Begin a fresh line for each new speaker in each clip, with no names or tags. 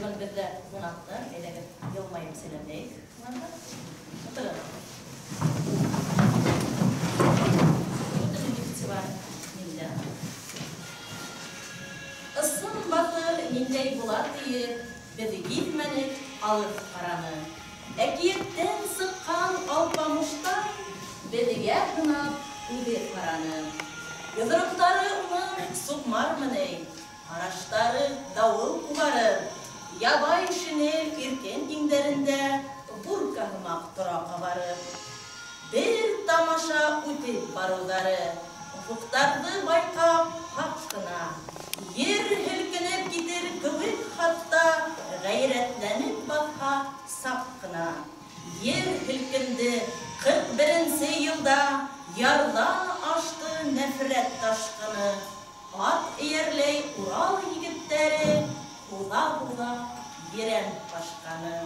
Бөгөн беҙҙә ҡунаҡтар, әйҙәгеҙ йылмайып сәләмләйек. Ултырығыҙ. Ысын батыр ниндәй була тиеп, беҙ гиҙмәнек алып ҡараны. Әкиәттән сыҡҡан алпамыштай беҙгә һынап үҙе ҡараны. Йоҙроҡтары уның суҡмармы ни, ҡараштары дауыл ҡубарыр. Ябай шинель иркен иңдәрендә бурка һымаҡ тора ҡабарып. Бер тамаша үтеп барыуҙары, офоҡтарҙы байҡап һаҡ ҡына. Ер һелкенеп китер кеүек хатта, ғәйрәтләнеп баҫһа саҡ ҡына. Ер һелкенде 41-нсе йылда, ярҙан ашты нәфрәт ташҡыны. Ат эйәрләй Урал егеттәре, һуҙа-һуҙа ерән ҡашҡаны.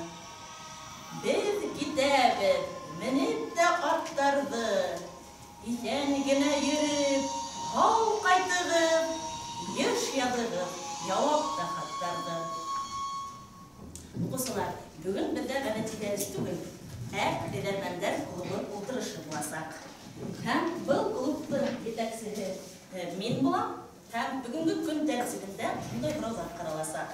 Беҙ китәбеҙ, менеп тә аттарҙы, иҫән генә йөрөп, һау ҡайтығыҙ, йыш яҙығыҙ яуап та хаттарҙы. Уҡыусылар, бөгөн беҙҙә ғәҙәти дәрес түгел, ә эҙәрмәндәр клубы ултырышы буласаҡ. Һәм был клубтың етәксеһе мин булам, һәм бөгөнгө көн тәртибендә шундай һорауҙар ҡараласаҡ.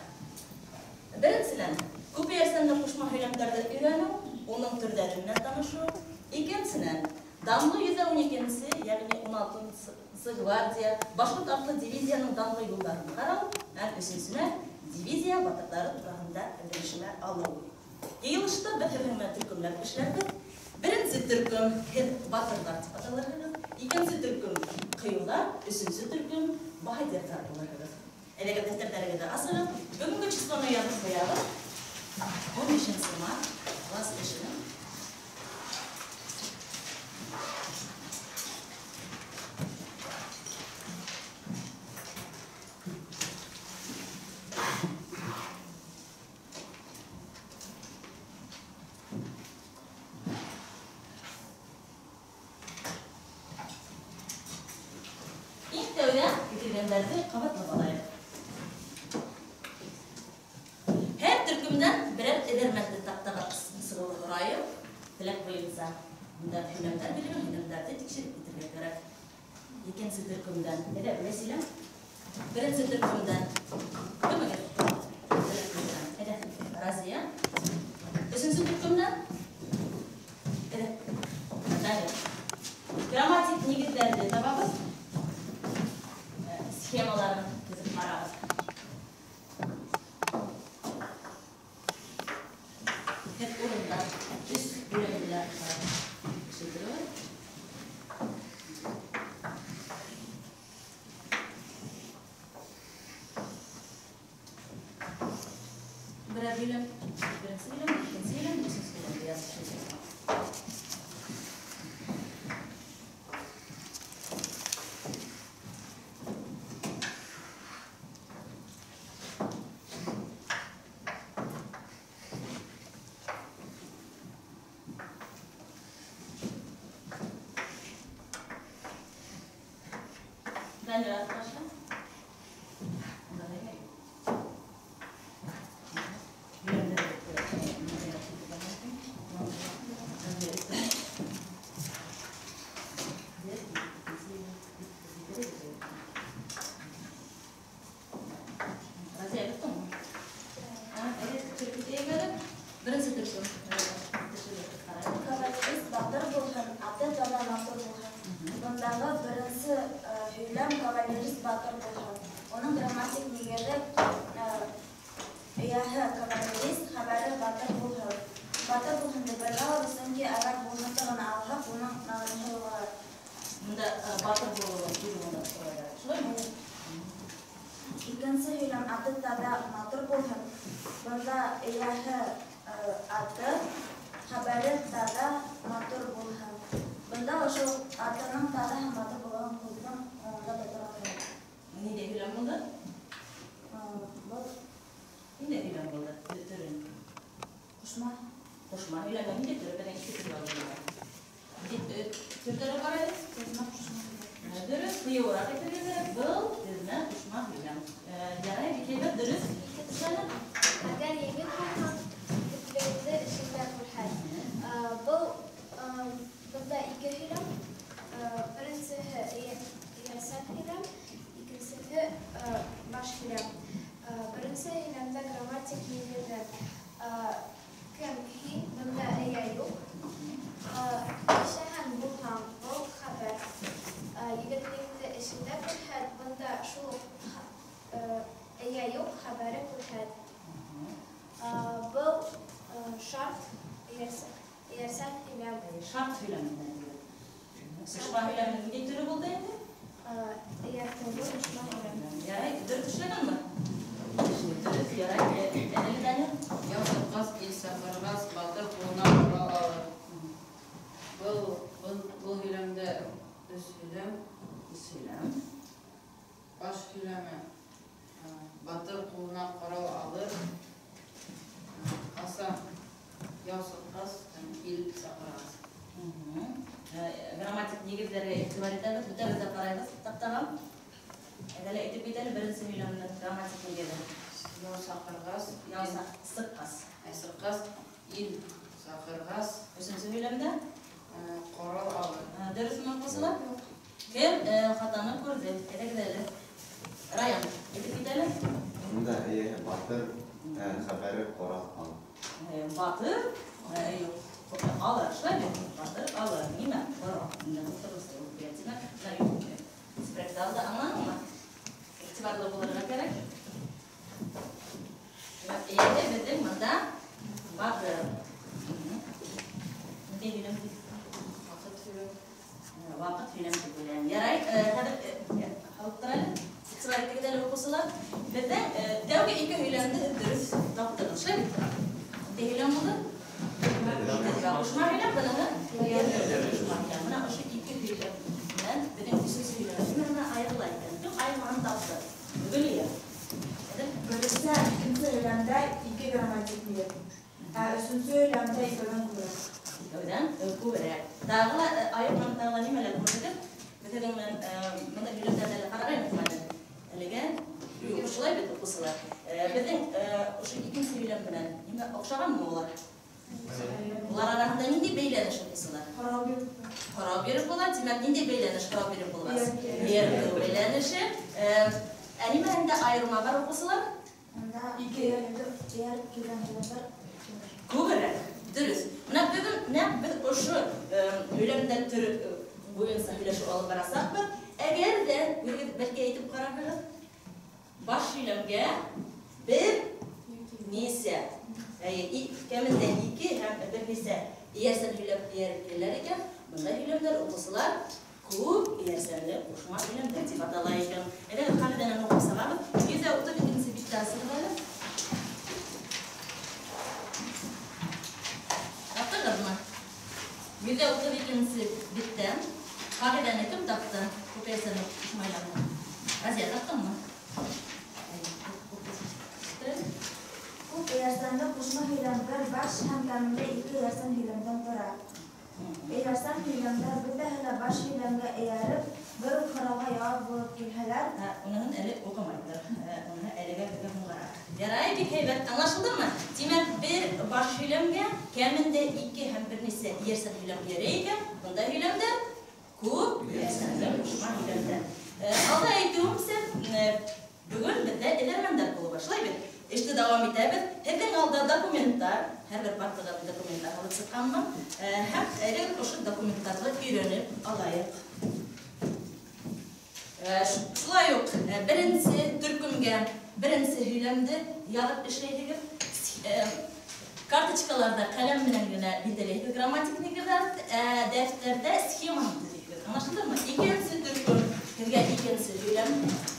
Беренсенән, күп эйәрсәнле ҡушма һөйләмдәрҙе өйрәнеү, уның төрҙәре менән танышыу. Икенсенән, данлы 112-нсе, йәғни 16-нсы гвардия башҡорт атлы дивизияның данлы юлдарын ҡарау, һәм өсөнсөнән, дивизия батырҙары тураһында белешмә алыу. Йыйылышта беҙ һеҙҙең менән төркөмләп эшләрбеҙ. Беренсе төркөм һеҙ батырҙар тип аталырһығыҙ, икенсе төркөм ҡыйыуҙар, өсөнсө төркөм баһадирҙар булырһығыҙ. Әлеге дәфтәрҙәрегеҙҙе асығыҙ, бөгөнгө числоны яҙып ҡуябыҙ. 15 март, класс эшенең Иң тәүҙә килгәндәрҙе ҡабатлап алайыҡ. Һәр төркөмдән берәр эҙәрмәнде таҡтаға сығыуҙы һорайым. Теләк буйынса бында һөйләмдәр бирелгән, һөйләмдәрҙе тикшереп китергә кәрәк. Икенсе төркөмдән, әйҙә, Вәсилә. Беренсе төркөмдән кемегеҙ? Әйҙә, Разия. Өсөнсө төркөмдән әйҙә, Наталья. Грамматик нигеҙҙәрҙе табабыҙ. Схемаларын төҙөп ҡарабыҙ. Һеҙ урында өс бүлемдә төшөндөрөгөҙ. Берәр һөйләм, беренсе һөйләм, икенсе һөйләм, өсөнсө һөйләмде язып төшөндөрөгөҙ. Данила, башла. Беренсе төркөм.
Кавалерист батыр булһын, аты таҙа матур булһын. Бындағы беренсе һөйләм кавалерист батыр булһын. Уның грамматик нигеҙе эйәһе кавалерист, хәбәре батыр булһын. Батыр булһын тип бергә алабыҙ, сөнки әгәр булһынды ғына алһаҡ, уның мәғәнәһе юғалыр.
Бында батыр булыуын күҙ уңында тоталар. Шулаймы?
Икенсе һөйләм аты таҙа матур булһын. Бында эйәһе аты, хәбәре таҙа матур булһын. Бында ошо атының таҙа һәм матур булыуын күҙҙең уңында тоторға кәрәк.
Ниндәй һөйләм булды?
Был
Ниндәй һөйләм булды? Төрөн.
Ҡушма.
Ҡушма һөйләмдең ниндәй төрө? Беҙҙең ике төрө бар. Ниндәй төрҙәре бар әле?
Теҙмә ҡушма һөйләм.
Дөрөҫ, ҡыйыуыраҡ әйтергә кәрәк. Был теҙмә ҡушма һөйләм. Ярай, бик һәйбәт, дөрөҫ. Эшләне.
Әгәр йәһәт. Был шарт эйәрсән һөйләм.
Шарт һөйләмендә. Ҡушма һөйләмдең ниндәй төрө булды инде?
Эйәртеүле ҡушма һөйләм.
Ярай, дөрөҫ эшләгәнме? Дөрөҫ, ярай. Әле Данил?
Яу сыҡҡас, ил саҡырғас, батыр ҡулына ҡорал алыр. Был һөйләмдә өс һөйләм.
Өс һөйләм.
Баш һөйләме батыр ҡулына ҡорал алыр. Аса яу сыҡҡас, ил саҡырғас.
Грамматик нигеҙҙәргә иғтибар итәбеҙ, бөтәбеҙ ҙә ҡарайбыҙ таҡтаға. Әҙәлә әйтеп кит әле беренсе һөйләмдең грамматик нигеҙе.
Яу саҡырғас,
Яу сыҡҡас.
Сыҡҡас, ил саҡырғас.
Өсөнсө һөйләмдә
ҡорал алыр.
Дөрөҫмө, уҡыусылар? Кем хатаны күрҙе? Әйҙәгеҙ әле. Раян, әйтеп кит әле.
Унда эйәһе батыр, хәбәре ҡорал алыр.
Батыр, юҡ, алыр, шулай бит? Батыр алыр. Нимә? Ҡорал. Тимәк, аңланыңмы? Иғтибарлы булырға кәрәк. Эйәһе беҙҙең бында батыр. Ниндәй һөйләм тип?
Ваҡыт һөйләм.
Ваҡыт һөйләм тип уйлайым. Ярай, хәҙер алып тор әле. Иғтибар итегеҙ әле, уҡыусылар. Беҙҙең тәүге ике һөйләмде дөрөҫ таптығыҙ, шулай бит? Ниндәй һөйләм булды? Ҡушма һөйләм, быныһы ҡушма һөйләм. Бына ошо ике һөйләм менән беҙҙең өсөнсө һөйләм нимә айырыла икән? Кем айырмаһын тапты? Гөлиә.
Беренсе, икенсе һөйләмдә ике грамматик нигеҙ. Ә өсөнсө һөйләмдә икәүҙән күберәк.
Икәүҙән күберәк. Тағы ла айырманы тағы ла нимәләр күрҙегеҙ? Беҙ һеҙҙең менән бындай һөйләмдәрҙе әле ҡарағайныҡмы әле? Әлегә юҡ, шулай бит, уҡыусылар. Беҙҙең ошо икенсе һөйләм менән нимә оҡшағанмы улар? Улар араһында ниндәй бәйләнеш, уҡыусылар?
Һорау биреп.
Һорау биреп була. Тимәк, ниндәй бәйләнеш һорау биреп булғас? Эйәртеү бәйләнеше. Ә нимәһендә айырма бар, уҡыусылар?
Унда
ике
эйәреп килгән һөйләмдәр
күберәк. Дөрөҫ. Бына бөгөн нәҡ беҙ ошо һөйләмдәр төрө буйынса һөйләшеү алып барасаҡбыҙ. Әгәр ҙә үҙегеҙ бәлки әйтеп ҡарарһығыҙ, баш һөйләмгә бер нисә, кәмендә ике һәм бер нисә эйәрсән һөйләм эйәреп киләләр икән, бындай һөйләмдәр, уҡыусылар, күп эйәрсәнле ҡушма һөйләмдәр тип атала икән. Әйҙәгеҙ, ҡағиҙәнән уҡып сығабыҙ. 132 биттә асығыҙ әле. Таптығыҙмы? 132 биттән ҡағиҙәне кем тапты? Күп эйәрсәнле ҡушма һөйләмде. Разия, таптыңмы?
Күп эйәрсәнле ҡушма һөйләм бер баш һәм кәмендә ике эйәрсән һөйләмдән тора. Эйәрсән һөйләмдәр бөтәһе лә баш һөйләмгә эйәреп, бер үк һорауға яуап булып килһәләр,
Уныһын әле уҡымайҙыр. Уныһы әлегә беҙгә һуңғараҡ. Ярай, бик һәйбәт. Аңлашылдымы? Тимәк, бер баш һөйләмгә кәмендә ике һәм бер нисә эйәрсән һөйләм эйәрә икән, бындай һөйләмдәр күп эйәрсәнле ҡушма һөйләмдәр. Алда әйтеүемсә, бөгөн беҙҙә эҙәрмәндәр клубы, шулай бит? Эште дауам итәбеҙ. Һеҙҙең алда документтар, һәр бер партаға мин документтар алып сыҡҡанмын. Һәм әлеге ошо документтарҙы өйрәнеп алайыҡ. Шулай уҡ, беренсе төркөмгә беренсе һөйләмде яҙып эшләйһегеҙ. Карточкаларҙа ҡәләм менән генә билдәләйһегеҙ грамматик нигеҙҙәрҙе, дәфтәрҙә схеманы төҙөйһөгөҙ. Аңлашылдымы? Икенсе төркөм һеҙгә икенсе һөйләм,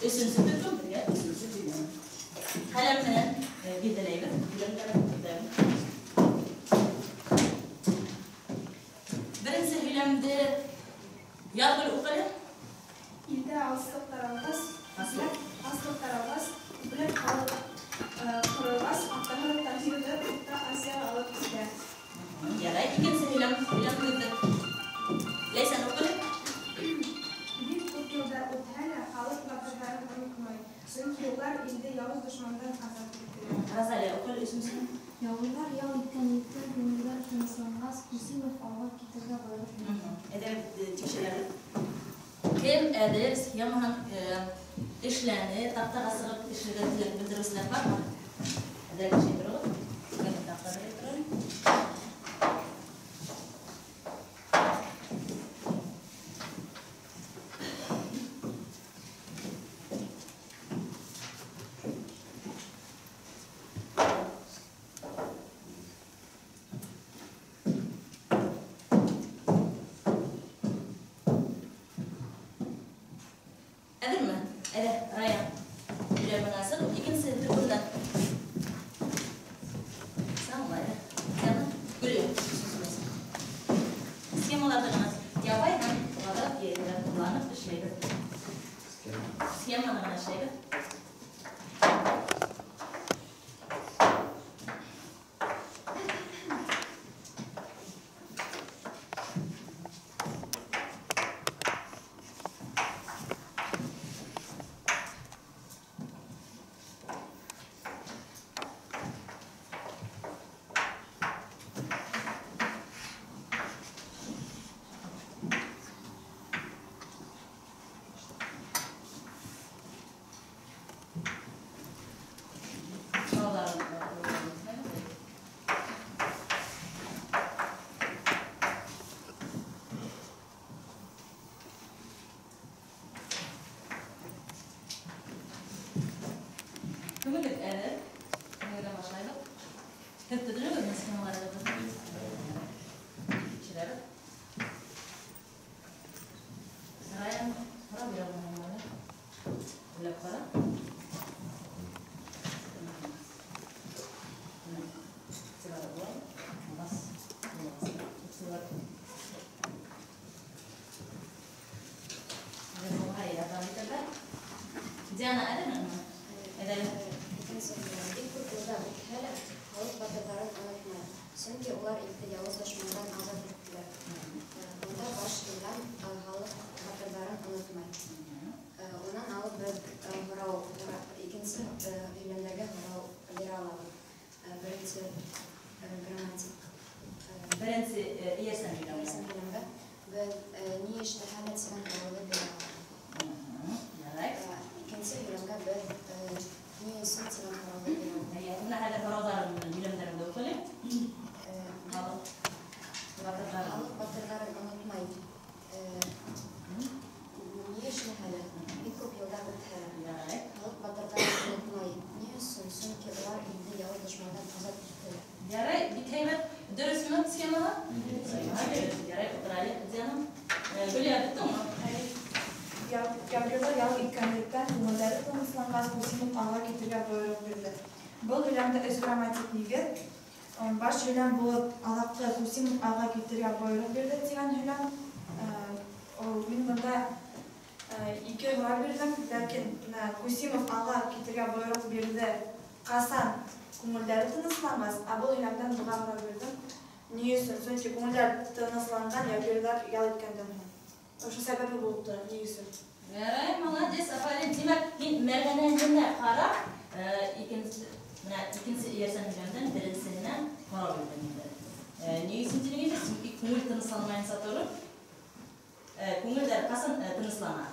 өсөнсө төркөм һеҙгә өсөнсө һөйләм. Ҡәләм менән билдәләйбеҙ һөйләмдәрҙе. Беренсе һөйләмде Язгөл уҡ әле.
Илдә аслыҡ таралғас, аслыҡ таралғас, күпләп халыҡ ҡырылғас, атаһы Таһирҙы Урта Азияға алып китә.
Ярай, икенсе һөйләм, һөйләмебеҙҙе. Ләйсән уҡ әле.
Бик күп йылдар үтһә лә, халыҡ батырҙарын онотмай, сөнки улар илде яуыз дошмандан азат иттеләр.
Розалия, уҡ әле өсөнсөһөн.
Яуыздар яу иткән еттән күңелдәр тынысланғас, Касимов алға китергә бойороҡ бирҙе.
Әйҙәгеҙ, тикшерәбеҙ. Кем әҙер схемаһын эшләне, таҡтаға сығып эшләргә теләк белдереүселәр бармы? Әҙер эшләй тороғоҙ. Мин таҡтаға эшләй торайым. Башлайбыҙ. Күңеллек әҙер. Күңелдән башлайбыҙ. Һеҙ төҙөнөгөҙмө схемаларығыҙҙы? Тикшерәбеҙ. Раян, һорау бирә алмаһаң әле. Уйлап ҡара. Диана, әҙерме? Әҙер.
Бик күп йылдар үтһә лә, халыҡ батырҙарын онотмай, сөнки улар илде яуыз дошмандан азат иттеләр. Бында баш һөйләм халыҡ батырҙарын онотмай. Унан алып беҙ һорау, икенсе һөйләмдәргә һорау бирә алабыҙ. Беренсе грамматик.
Беренсе эйәрсән һөйләмгә.
Эйәрсән һөйләмгә беҙ ни эшләһә лә тигән һорауҙы бирә алабыҙ.
Ярай.
Икенсе һөйләмгә беҙ ни өсөн тигән һорауҙы бирә алабыҙ.
Бына хәҙер һорауҙарын, һөйләмдәреңде уҡылы. Халыҡ
батырҙарын онотмай. Ни эшләһә лә, бик күп йылдар үтһә лә. Халыҡ батырҙарын онотмай. Ни өсөн? Сөнки улар илде яуыз дошмандан азат иттеләр.
Ярай, бик һәйбәт. Дөрөҫмө схемаһы? Ярай, ултырайыҡ, Диана. Гөлиә, бөттөңмө?
Яугирҙар ял иткәнлектән күңелдәре тынысланғас, Кусимов алға китергә бойороҡ бирҙе. Был һөйләмдә өс грамматик нигеҙ. Баш һөйләм булып аҙаҡҡы Кусимов алға китергә бойороҡ бирҙе тигән һөйләм. Мин бында ике һорау бирҙем, ләкин Кусимов алға китергә бойороҡ бирҙе ҡасан күңелдәре тынысланғас, ә был һөйләмдән быға һорау бирҙем. Ни өсөн? Сөнки күңелдәр тынысланған, яугирҙар ял иткәндән һуң. Ошо сәбәбе булып тора, ни өсөн?
Ярай, молодец, афарин. Тимәк, һин мәғәнәһенә ҡарап, икенсе эйәрсән һөйләмдән беренсеһенә һорау бирҙең инде. Ни өсөн тинең инде? Сөнки күңел тынысланмайынса тороп, күңелдәр ҡасан тыныслана?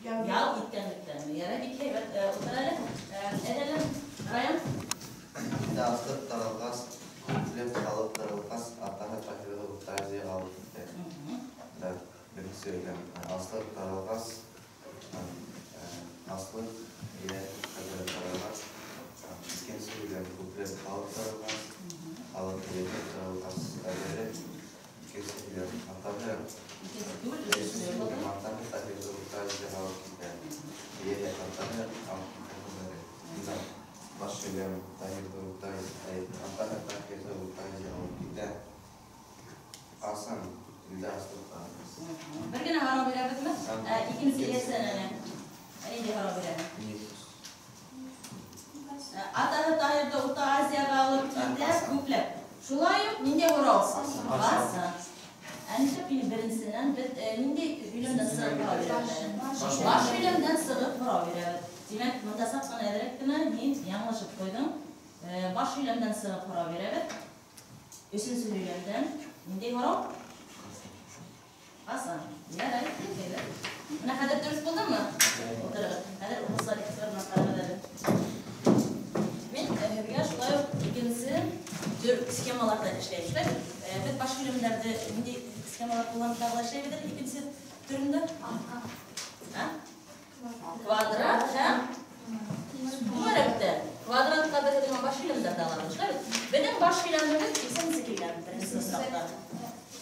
Ял иткәнлектән. Ярай, бик һәйбәт. Ултыр әле. Әҙәле, Раян.
Илдә аслыҡ таралғас, күпләп халыҡ таралғас, атаһы Таһирҙы Урта Азияға алып китә. Беренсе һөйләм. Аслыҡ таралғас, аслыҡ илә хәбәре таралғас, икенсе һөйләм. Күпләп халыҡ таралғас, халыҡ илә таралғас, хәбәре. Икенсе һөйләм. Атаһы атаһы Таһирҙы Урта Азияға алып китә. Илә атаһы алып китә хәбәре. Баш һөйләм. Таһирҙы Урта атаһы Таһирҙы Урта Азияға алып китә. Ҡасан илдә аслыҡ таралғас.
Бер генә һорау бирәбеҙме? Икенсе эйәрсән әле. Ниндәй һорау бирәһең? Атаһы Таһирҙы Урта Азияға алып китә, күпләп. Шулай уҡ ниндәй һорау? Ҡасан. Ә нишләп һин беренсенән беҙ ниндәй һөйләмдән сығып һорау бирәбеҙ? Баш һөйләмдән сығып һорау бирәбеҙ. Тимәк, бында саҡ ҡына әҙерәк кенә һин яңылышып ҡуйҙың. Баш һөйләмдән сығып һорау бирәбеҙ. Өсөнсө һөйләмдән ниндәй һорау? Ҡасан. Ярай, һәйбәт. Бына хәҙер дөрөҫ булдымы? Ултырығыҙ. Хәҙер уҡыусылар иғтибарына ҡарағыҙ әле. Мин һеҙгә шулай уҡ икенсе төр схемаларҙа эшләйем. Шулай бит? Беҙ баш һөйләмдәрҙе ниндәй схемалар ҡулланып тағы ла эшләйбеҙ әле икенсе төрөндә? Квадрат һәм түңәрәктә. Квадратҡа беҙ һеҙҙең баш һөйләмдәрҙе алабыҙ. Шулай бит? Беҙҙең баш һөйләмебеҙ нисәнсе килгән беренсе осраҡта?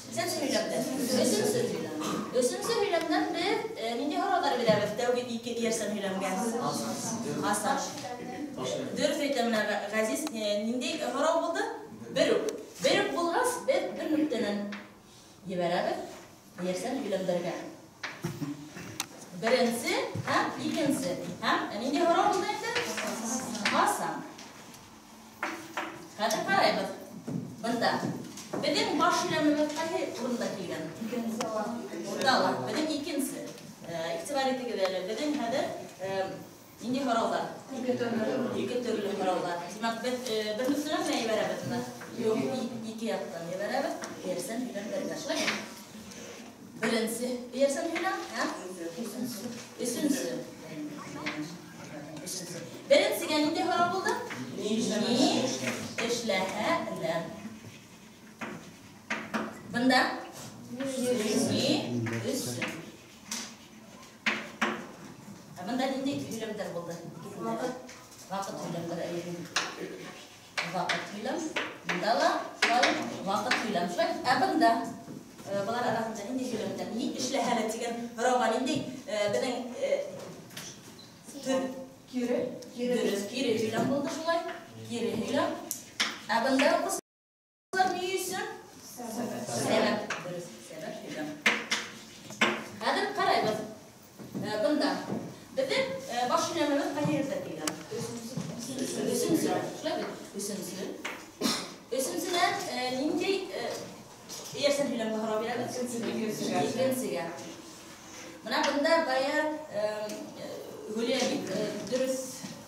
Нисәнсе һөйләмдә? Өсөнсө һөйләм. Өсөнсө һөйләмдән беҙ ниндәй һорауҙар бирәбеҙ? Тәүге ике эйәрсән һөйләмгә. Ҡасан. Дөрөҫ әйтә менә Ғәзиз, ниндәй һорау булды? Бер үк. Бер үк булғас, беҙ бер нөктәнән ебәрәбеҙ эйәрсән һөйләмдәргә. Беренсе һәм икенсе. Һәм ниндәй һорау булды инде? Ҡасан. Хәҙер ҡарайбыҙ. Бында беҙҙең баш һөйләмебеҙ ҡайһы урында килгән? Уртала. Беҙҙең икенсе. Иғтибар итегеҙ әле, беҙҙең хәҙер ниндәй һорауҙар? Ике төрлө һорауҙар. Тимәк, беҙ бер өҫтөнән генә ебәрәбеҙ бында. Юҡ, ике яҡтан ебәрәбеҙ. Эйәрсән һөйләмдәргә, шулай. Беренсе эйәрсән һөйләм, һәм өсөнсө. Өсөнсө. Беренсегә ниндәй һорау булды? Ни эшләһәләр? Бында ни өсөн? Ә бында ниндәй һөйләмдәр булды? Ваҡыт. Ваҡыт һөйләмдәре. Ваҡыт һөйләм. Бында ла шулай ваҡыт һөйләм. Шулай. Ә бында былар араһында ниндәй һөйләмдәр? Ни эшләһәләр тигән һорауға ниндәй беҙҙең төр
кире
дөрөҫ кире һөйләм булды шулай. Кире һөйләм. Ә бында уҡыусылар ни өсөн? Сәбәп. Дөрөҫ, сәбәп һөйләм. Хәҙер ҡарайбыҙ. Бында беҙҙең баш һөйләмебеҙ ҡайһы ерҙә килгән? Өсөнсө. Шулай бит? Өсөнсө. Өсөнсөнән ниндәй эйәрсән һөйләмгә һорау бирәбеҙ? Икенсегә. Бына бында бая Гөлиә бик дөрөҫ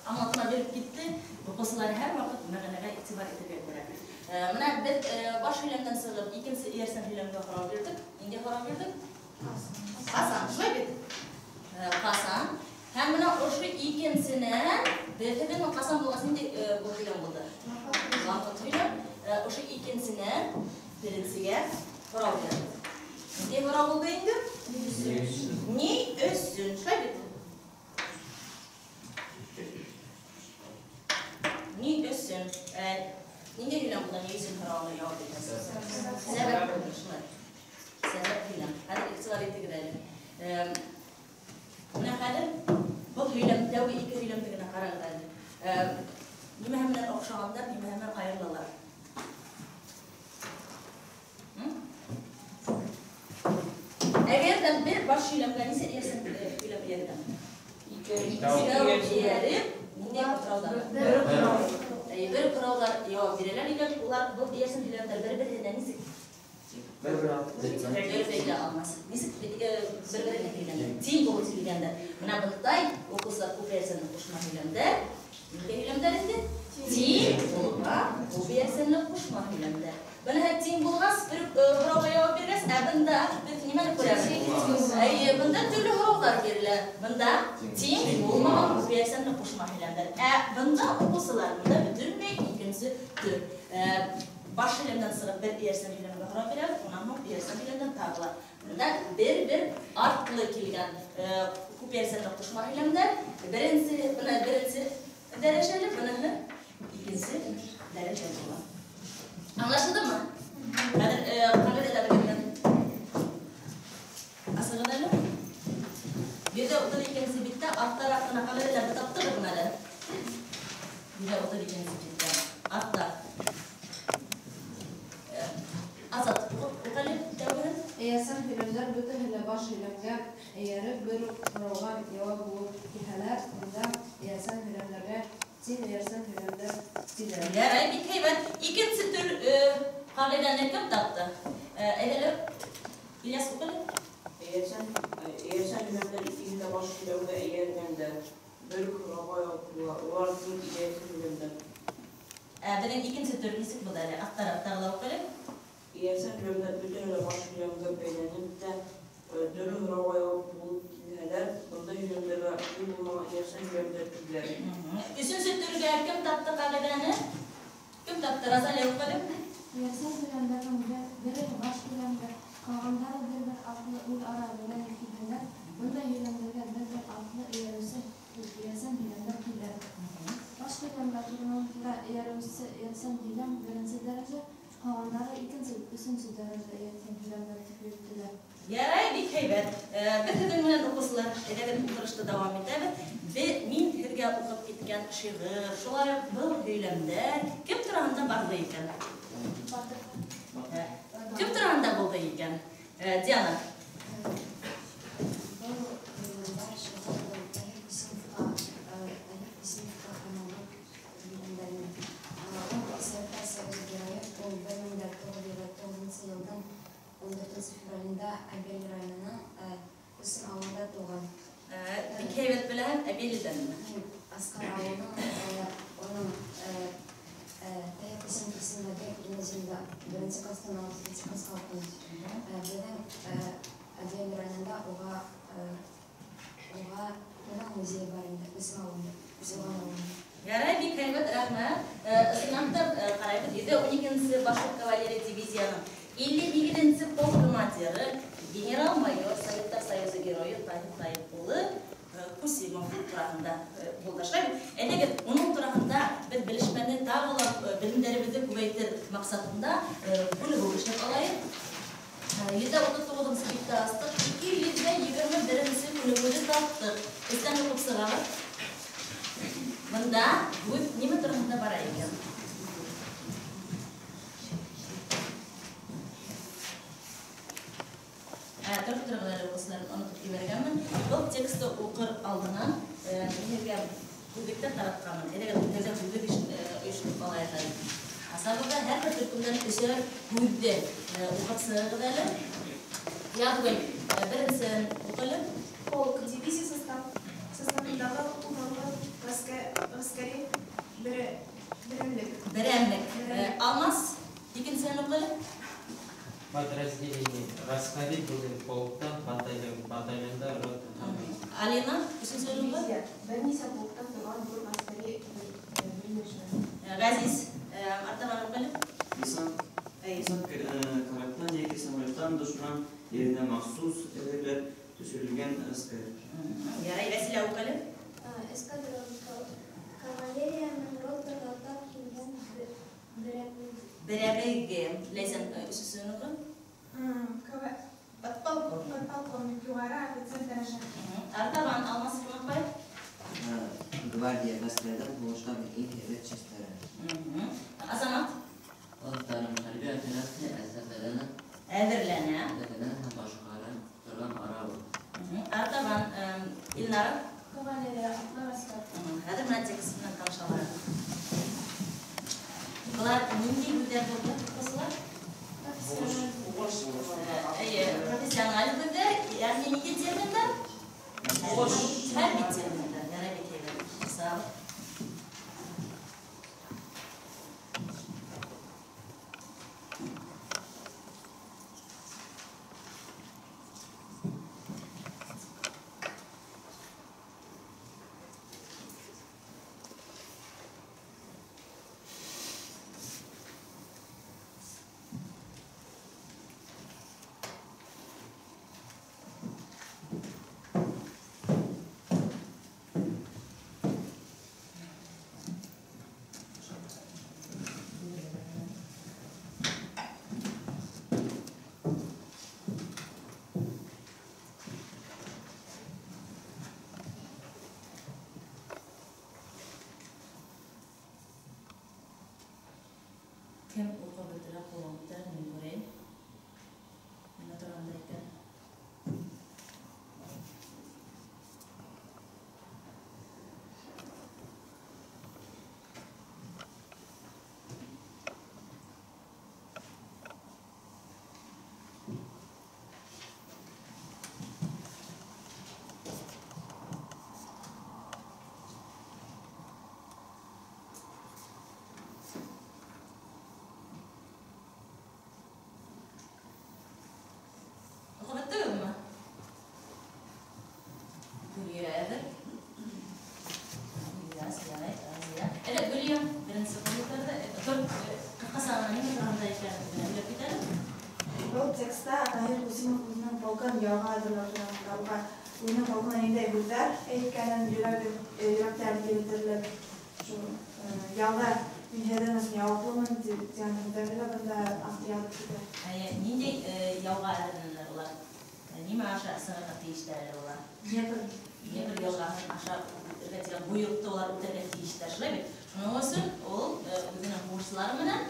аңлатма биреп китте. Уҡыусылар һәр ваҡыт мәғәнәгә иғтибар итергә кәрәк. Бына беҙ баш һөйләмдән сығып икенсе эйәрсән һөйләмгә һорау бирҙек. Ниндәй һорау бирҙек? Ҡасан, шулай бит? Ҡасан. Һәм бына ошо икенсенән беҙ һеҙҙең ҡасан булғас ниндәй был һөйләм булды? Ваҡыт һөйләм. Ошо икенсенән беренсегә һорау бирәбеҙ. Ниндәй һорау булды инде? Ни өсөн? Шулай бит? Ни өсөн? Ниндәй һөйләм булды? Ни өсөн һорауына яуап бирәсез? Сәбәп булды, шулай. Сәбәп һөйләм. Хәҙер иғтибар итегеҙ әле. Бына хәҙер был һөйләм, тәүге ике һөйләмде генә ҡарағыҙ әле. Нимәһе менән оҡшағандар, нимәһе менән айырылалар? Әгәр ҙә бер баш һөйләмгә нисә эйәрсән һөйләм эйәргән? Икәү эйәреп, ниндәй һорауҙар? Бер һорауҙар яуап бирәләр икән, улар был эйәрсән һөйләмдәр бер-береһенә нисек? Бер бәйлә алмас. Нисек бер-береһенә килгәндә? Тиң булып килгәндә. Бына бындай уҡыусылар күп эйәрсәнле ҡушма һөйләмдәр. Ниндәй һөйләмдәр инде? Тиң булған күп эйәрсәнле ҡушма һөйләмдәр. Быныһы тиң булғас, бер һорауға яуап биргәс, ә бында беҙ нимәне күрәбеҙ? Эйе, бында төрлө һорауҙар бирелә. Бында тиң булмаған күп эйәрсәнле ҡушма һөйләмдәр. Ә бында уҡыусылар, бында бөтөнләй икенсе төр. Баш һөйләмдән сығып бер эйәрсән һөйләмгә һорау бирәбеҙ, унан һуң эйәрсән һөйләмдән тағы ла. Бында бер-бер артлы килгән күп эйәрсәнле ҡушма һөйләмдәр. Беренсе, бына беренсе дәрәжәле, быныһы икенсе дәрәжәле була. Аңлашылдымы? Хәҙер ҡағиҙәләрегеҙҙән асығыҙ әле. Бирҙә 32-нсе биттә арттараҡ ҡына ҡағиҙәләрҙе таптығыҙмы әле? Бирҙә 32-нсе биттә артта. Азат, уҡ әле тәүгеһен.
Эйәрсән һөйләмдәр бөтәһе лә баш һөйләмгә эйәреп бер үк һорауға яуап булып килһәләр, унда эйәрсән һөйләмдәргә тиң эйәрсән һөйләмдәр тиләр.
Ярай, бик һәйбәт. Икенсе төр ҡағиҙәне кем тапты? Әйҙә, Ильяс, уҡ әле.
Эйәрсән һөйләмдәр икеһе лә баш һөйләмгә эйәргәндә бер үк һорауға яуап була. Улар тиң эйәрсән һөйләмдәр.
Беҙҙең икенсе төр нисек булды әле? Аҫтараҡ тағы ла уҡ әле.
Эйәрсән һөйләмдәр бөтәһе лә баш һөйләмгә бәйләнеп тә төрлө һорауға яуап булып килһәләр, бындай һөйләмдәргә тиң булмаған эйәрсән һөйләмдәр тиләр.
Өсөнсө төргә кем тапты ҡағиҙәне? Кем тапты? Розалия, уҡ әле.
Эйәрсән һөйләмдәрҙең бере баш һөйләмгә, ҡалғандары бер-бер артлы үҙ-ара бәйләнеп килһәләр, бындай һөйләмдәргә бер-бер артлы эйәреүсе эйәрсән һөйләмдәр тиләр. Баш һөйләмгә туранан-тура эйәреүсе эйәрсән һөйләм беренсе дәрәжә, ҡалғандары икенсе, өсөнсө дәрәжә эйәрсән һөйләмдәр тип йөрөтөлә.
Ярай, бик һәйбәт. Беҙ һеҙҙең менән уҡыусылар, әйҙәгеҙ ултырышты дауам итәбеҙ. Мин һеҙгә уҡып киткән шиғыр, шулай уҡ был һөйләмдәр кем тураһында барҙы икән? Кем тураһында булды икән? Диана.
Был һөйләмдәр шиғыр
Әбилдәнме?
Асҡар ауылының уның Таһир Ҡасимов исемендәге гимназияһында беренсе кластан алып икенсе класҡа уҡыным. Беҙҙең Әбйәлил районында уға уның музейы бар инде, Күсем ауылында, Күсемған ауылында.
Ярай, бик һәйбәт, рәхмәт. Ысынлап та ҡарайбыҙ, 112-нсе башҡорт кавалерия дивизияның 58-нсе полк командиры, генерал-майор, Советтар Союзы геройы Таһир Таип улы Кусимов тураһында булды. Шулай бит? Әйҙәгеҙ, уның тураһында беҙ белешмәне тағы ла белемдәребеҙҙе күбәйтер маҡсатында күнегеү эшләп алайыҡ. 139-нсы битте астыҡ, 221-нсе күнегеүҙе таптыҡ. Эстән уҡып сығабыҙ. Бында һүҙ нимә тураһында бара икән? Тороп тороғоҙ әле, уҡыусылар, онотоп ебәргәнмен. Был текстты уҡыр алдынан һеҙгә һүҙлектәр таратҡанмын. Әйҙәгеҙ, тәүҙә һүҙлек ойоштороп алайыҡ әле. Асабыҙ ҙа һәр бер төркөмдән өсәр һүҙҙе уҡып сығығыҙ әле. Яҙгөл, беренсеһен уҡ әле.
Полк, дивизия составындағы ураллы ғәскәри берәмлек.
Берәмлек. Алмаз, икенсеһен уҡ әле.
Подразделение. Ғәскәри бүлек, полкта, батальон, батальонда рота.
Алина, өсөнсөһөн уҡ.
Дивизия, бер нисә полктан торған ҙур ғәскәри берләшмә.
Ғәзиз, артабан уҡ әле.
Десант караптан йәки самолеттан дошман еренә махсус әҙерләп төшөрөлгән ғәскәр.
Ярай, Вәсилә, уҡ әле.
Эскадрон, кавалерияның ротаға тап килгән берәмлеге.
Берәмлеге. Ләйсән, өсөнсөһөн уҡы.
Подполковник. Подполковник, юғары офицер дәрәжә.
Артабан Алмаз Ҡунаҡбаев.
Гвардия, ғәскәрҙән һуғыштан иң һәйбәт частары.
Азамат.
Аҙ хәрби операция әҙерләнә.
Әҙерләнә.
Әҙерләнә һәм башҡара торған ара ул.
Артабан Илнара.
Кавалерия, атлы ғәскәр.
Хәҙер менән текст менән танышалар. Былар ниндәй һүҙҙәр булды, уҡыусылар? Эйе, профессиональ һүҙҙәр, йәғни ниндәй терминдар? Хәрби терминдар. Ярай, бик һәйбәт. Сау. Кем уҡып бөтөрә, ҡулын күтәр, мин күрәйем. Нимә тураһында икән? Уҡып бөттөгөҙмө? Гөлиә әҙер. Гөлиә, ярай, Азия. Әле Гөлиә беренсе ҡул күтәрҙе. Тор, ҡыҫҡаса ғына нимә тураһында икәнен һөйләп кит әле.
Был текста Таһир Ҡасимов үҙенең полкын яуға әҙерләү тураһында, уға үҙенең полкына ниндәй һүҙҙәр әйткәнен йөрәктәр килтерелеп, шул яуҙа мин һеҙҙең өсөн яуаплымын тигән һүҙҙәрҙе лә бында автор яҙып китә.
Әйе, ниндәй яуға әҙерләнәләр улар? Нимә аша сығырға тейештәр әле улар?
Днепр.
Днепр йылғаһын аша үтергә тигән бойороҡто улар үтәргә тейештәр, шулай бит? Шуның өсөн ул үҙенең һуғышсылары менән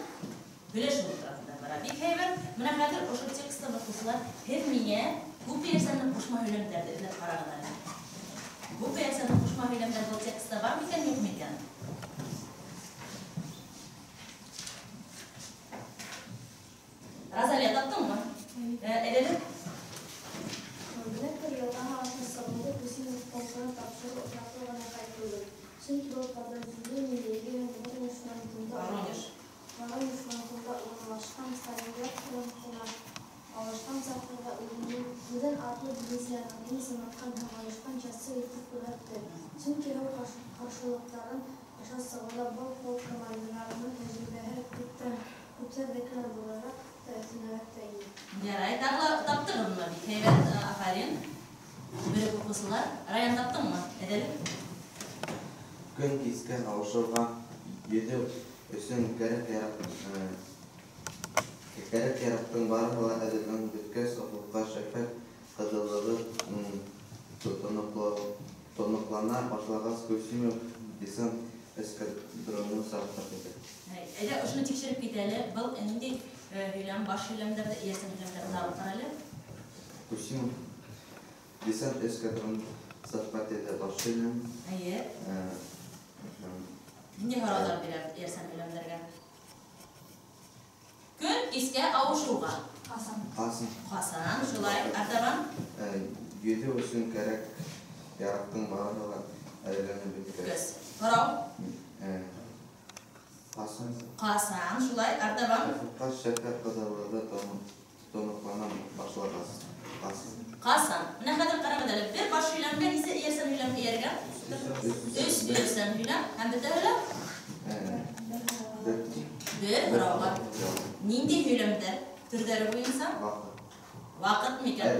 һөйләшеү тураһында бара. Бик һәйбәт. Менә хәҙер ошо текстта уҡыусылар, һеҙ миңә күп эйәрсәнле ҡушма һөйләмдәрҙе эҙләп ҡарағыҙ әле. Күп эйәрсәнле ҡушма һөйләмдәр был текстта бар микән, юҡ микән? Розалия, таптыңмы? Әйҙәле.
Днепр йылғаһы аша сығыуҙы Кусимов полкына тапшырыу осраҡлы ғына
Үҙен атлы дивизияның иң сыныҡҡан һәм ойошҡан часты итеп күрһәтте. Сөнки һыу ҡаршылыҡтарын аша сығыуҙа был полк командирҙарының тәжрибәһе күптәрҙекенән ҙурыраҡ та, өҫтөнөрәк тә ине.
Ярай, тағы ла таптығыҙмы? Бик һәйбәт, афарин. Бөрөк уҡыусылар, Раян, таптыңмы? Әҙәле.
Көн кискә ауышыуға йөҙөү өсөн кәрәк-яраҡтың барыһы ла әҙерләнеп бөткәс, офоҡта шәфәҡ ҡыҙыллығы тоноҡлана башлағас, Кусимов десант эскадронын сафҡа теҙҙе.
Әйҙә, ошоно тикшереп кит әле. Был ниндәй һөйләм, баш һөйләмдәрҙе, эйәрсән һөйләмдәрҙе алып ҡара әле.
Кусимов десант эскадронын сафҡа теҙҙе, баш һөйләм.
Эйе. Ниндәй һорауҙар бирә эйәрсән һөйләмдәргә? Көн кискә ауышыуға.
Ҡасан.
Ҡасан.
Ҡасан, шулай. Артабан?
Йөҙөү өсөн кәрәк-яраҡтың барыһы ла әҙерләнеп бөткәс.
Бөткәс. Һорау?
Ҡасан.
Ҡасан, шулай. Артабан?
Офоҡта шәфәҡ ҡыҙыллығы тоноҡлана башлағас. Ҡасан.
Ҡасан. Бына хәҙер ҡарағыҙ әле. Бер баш һөйләмгә нисә эйәрсән һөйләм эйәргән? Өс эйәрсән һөйләм. Һәм бөтәһе лә?
Бер.
Бер һорауға. Ниндәй һөйләмдәр төрҙәре буйынса?
Ваҡыт.
Ваҡыт микән?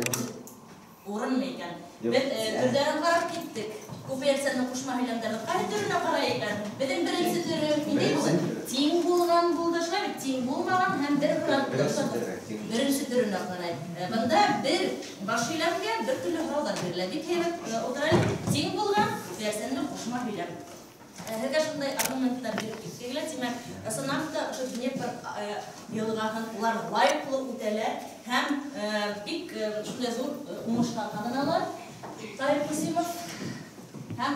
Урын микән?
Юҡ.
Беҙ төрҙәрен ҡарап киттек. Күп эйәрсәнле ҡушма һөйләмдәрҙең ҡайһы төрөнә ҡарай икән? Беҙҙең беренсе төрө ниндәй булды? Тиң булған булды, шулай бит? Тиң булмаған һәм бер һорау.
Беренсе төрө, тиң.
Беренсе төрөнә ҡарай. Бында бер баш һөйләмгә бер төрлө һорауҙар бирелә. Бик һәйбәт, ултыра әле. Тиң булған эйәрсәнле ҡушма һөйләм. Һеҙгә шундай аргументтар биреп киткеләр. Тимәк, ысынлап та ошо Днепр йылғаһын улар лайыҡлы үтәләр һәм бик шундай ҙур уңыштар ҡаҙаналар. Таһир Кусимов һәм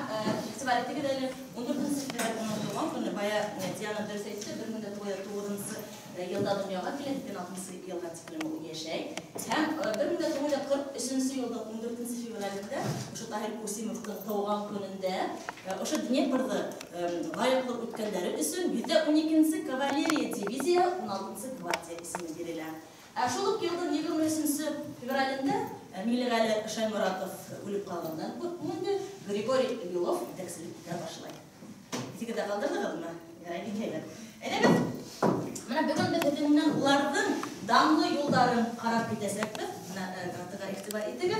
иғтибар итегеҙ әле, 14 февраль уның тыуған көнө, бая Диана дөрөҫ әйтте, бер мең дә туғыҙ йөҙ туғыҙынсы йылда донъяға килә, һикһән алтынсы йылға тиклем ул йәшәй. Һәм бер мең дә туғыҙ йөҙ ҡырҡ өсөнсө йылдың 14 февралендә ошо Таһир Кусимовтың тыуған көнөндә ошо Днепрҙы лайыҡлы үткәндәре өсөн 112 кавалерия дивизия 16 гвардия исеме бирелә. Ә шул уҡ йылдың 23 февралендә Миңлеғәле Шайморатов үлеп ҡалғандан һуң инде Григорий Белов етәкселек итә башлай. Иҫегеҙҙә ҡалдырҙығыҙмы? Ярай, бик һәйбәт. Әйҙәгеҙ, бына бөгөн беҙ һеҙҙең менән уларҙың данлы юлдарын ҡарап китәсәкбеҙ. Бына картаға иғтибар итегеҙ.